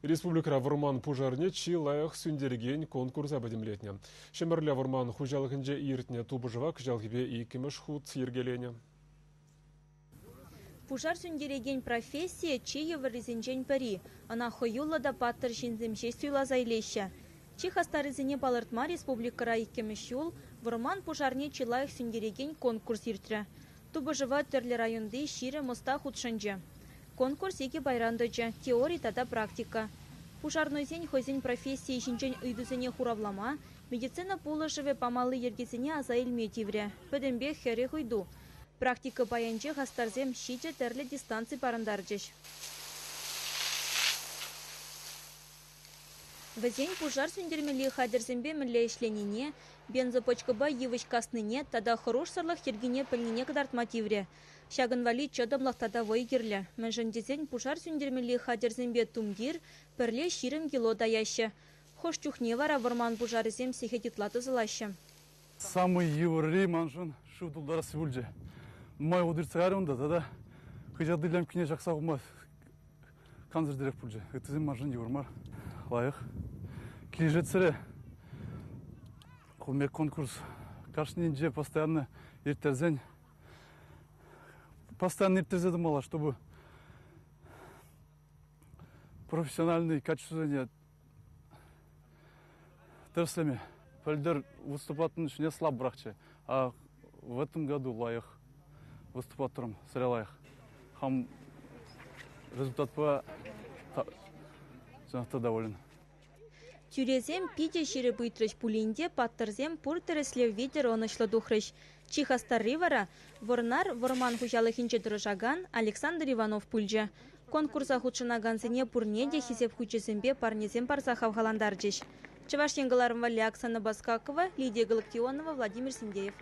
Республикӑра вӑрман пушарне чи лайӑх сӳнтерекен конкурса пӗтӗмлетнӗ. Ҫӗмӗрле вӑрман хуҫалӑхӗнче иртнӗ тупӑшӑва кӑҫалхипе иккӗмӗш хут йӗркеленӗ. Пушар сӳнтерекен профессийӗ чи йывӑррисенчен пӗри. Ӑна хӑюллӑ та паттӑр ҫынсем ҫеҫ суйласа илеҫҫӗ. Чи хастаррисене палӑртма республикӑра иккӗмӗш ҫул вӑрман пушарне чи лайӑх сӳнтерекен конкурс иртрӗ. Тупӑшӑва тӗрлӗ районти 20 ӑста хутшӑнчӗ. Конкурс икӗ пайран тӑчӗ – теори тата практика. Пушарнӑйсен хӑйсен профессийӗ ҫинчен ыйтусене хуравлама, медицина пулӑшӑвӗ памалли йӗркесене аса илме тиврӗ. Пӗтӗмпех 40 ыйту. Практика пайӗнче хастарсем 7 тӗрлӗ дистанци парӑнтарчӗҫ. Вӗсен пушар сӳнтермелли хатӗрсемпе мӗнле ӗҫленине, бензопӑчкӑпа йывӑҫ каснине тата хӑрушсӑрлӑх йӗркине пӗлнине кӑтартма тиврӗ. Ҫакӑн валли чӑтӑмлӑх тата вӑй кирлӗ. Мӗншӗн тесен пушар сӳнтермелли хатӗрсемпе тумтир пӗрле 20 кило таяҫҫӗ. Хӑш чухне вара вӑрман пушарӗсем сехет ытла тӑсӑлаҫҫӗ. Самый йывӑрри маншӑн шыв тултарасси пулчӗ. Нумай вӑхӑт иртсе кайрӗ унта тата хыҫалти лямкине ҫакса хума кансӗртерех пулчӗ. Ыттисем маншӑн йывӑр мар. Лайӑх. Килӗшет сире. Кун пек конкурс кашнинче постоянно ирттерсен постоянно ирттерсе тӑмалла, чтобы профессиональный качествосене тӗрӗслеме. Пӗлтӗр выступаттӑн ҫине слабрахчӗ, а в этом году лайӑх выступаттӑрӑм, сӗре лайӑх. Хам результатпа чӑнах та доволен. Тӳресем питӗ ҫирӗп ыйтрӗҫ пулин те паттӑрсем пур тӗрӗслев витӗр ӑнӑҫлӑ тухрӗҫ. Чи хастарри вара Вӑрнар вӑрман хуҫалӑхӗнче тӑрӑшакан Александр Иванов пулчӗ. Конкурса хутшӑнакансене пурне те хисеп хучӗсемпе парнесем парса хавхалантарчӗҫ. Чӑваш Ен кӑларӑм валли Оксана Баскакова, Лидия Галактионова, Владимир Синдеев.